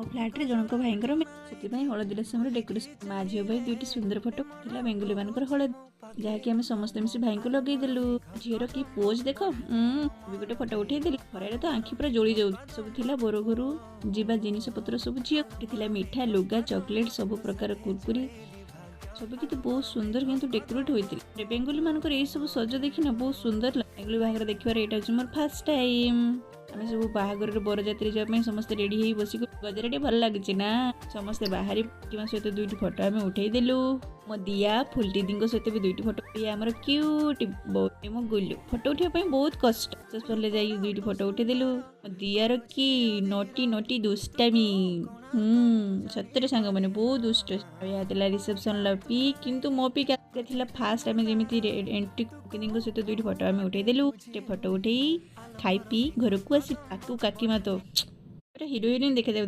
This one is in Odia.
ଆଉ ଫ୍ଲାଟ୍ରେ ଜଣଙ୍କ ଭାଇଙ୍କର। ସେଥିପାଇଁ ହଳଦୀ ରସମର ଡେକୋରେସନ୍। ମା ଝିଅ ଭାଇ ଦୁଇଟି ସୁନ୍ଦର ଫଟୋ ଥିଲା। ବେଙ୍ଗୁଲି ମାନଙ୍କର ହଳଦୀ, ଯାହାକି ଆମେ ସମସ୍ତେ ମିଶି ଭାଇଙ୍କୁ ଲଗେଇଦେଲୁ। ଝିଅର କି ପୋଜ୍ ଦେଖ! ବି ଗୋଟେ ଫଟୋ ଉଠେଇଦେଲି। ଖରାରେ ତ ଆଖି ପୁରା ଜଳି ଯାଉଛି। ସବୁ ଥିଲା ବର ଘରୁ ଯିବା ଜିନିଷ ପତ୍ର ସବୁ। ଝିଅ ଥିଲା ମିଠା, ଲୁଗା, ଚକୋଲେଟ୍, ସବୁ ପ୍ରକାର କୁରକୁରି ସବୁ। କିନ୍ତୁ ବହୁତ ସୁନ୍ଦର କିନ୍ତୁ ଡେକୋରେଟ୍ ହୋଇଥିଲା। ବେଙ୍ଗଲୀ ମାନଙ୍କର ଏଇ ସବୁ ସଜ ଦେଖିନା ବହୁତ ସୁନ୍ଦର। ବେଙ୍ଗଲୀ ବାହାଘର ଦେଖିବାର ଏଇଟା ହେଉଛି ମୋର ଫାର୍ଷ୍ଟ ଟାଇମ୍। ଆମେ ସବୁ ବାହାଘରରେ ବରଯାତ୍ରୀ ଯିବା ପାଇଁ ସମସ୍ତେ ରେଡି ହେଇ ବସିକୁ। ଗଜରା ଟିକେ ଭଲ ଲାଗୁଛି ନା? ସମସ୍ତେ ବାହାରି କିମ୍ବା ସହିତ ଦୁଇଟି ଫଟୋ ଆମେ ଉଠେଇଦେଲୁ। ମୋ ଦିଆ ଫୁଲ ଦିଦିଙ୍କ ସହିତ ବି ଦୁଇଟି ଫଟୋ। ଇଏ ଆମର କ୍ୟୁଟ୍ ମୋ ଗୁଲୁ। ଫଟୋ ଉଠିବା ପାଇଁ ବହୁତ କଷ୍ଟ ସରିଲେ ଯାଇକି ଦୁଇଟି ଫଟୋ ଉଠେଇଦେଲୁ। ମୋ ଦିଆର କି ନଟି ନଟି ଦୁଷ୍ଟାମି! ସତରେ ସାଙ୍ଗମାନେ, ବହୁତ ଦୁଷ୍ଟ। ଏହା ଥିଲା ରିସେପସନ୍ର ପିକ୍। କିନ୍ତୁ ମୋ ପିକ୍ ଥିଲା ଫାଷ୍ଟ। ଆମେ ଯେମିତି ଏଣ୍ଟ୍ରି, ଦିଦିଙ୍କ ସହିତ ଦୁଇଟି ଫଟୋ ଆମେ ଉଠେଇଦେଲୁ। ଗୋଟେ ଫଟୋ ଉଠେଇ ଖାଇ ପିଇ ଘରକୁ ଆସି କାକୁ କାକିମା ତ ପୁରା ହିରୋ ହିରୋଇନ୍ ଦେଖାଯାଉ।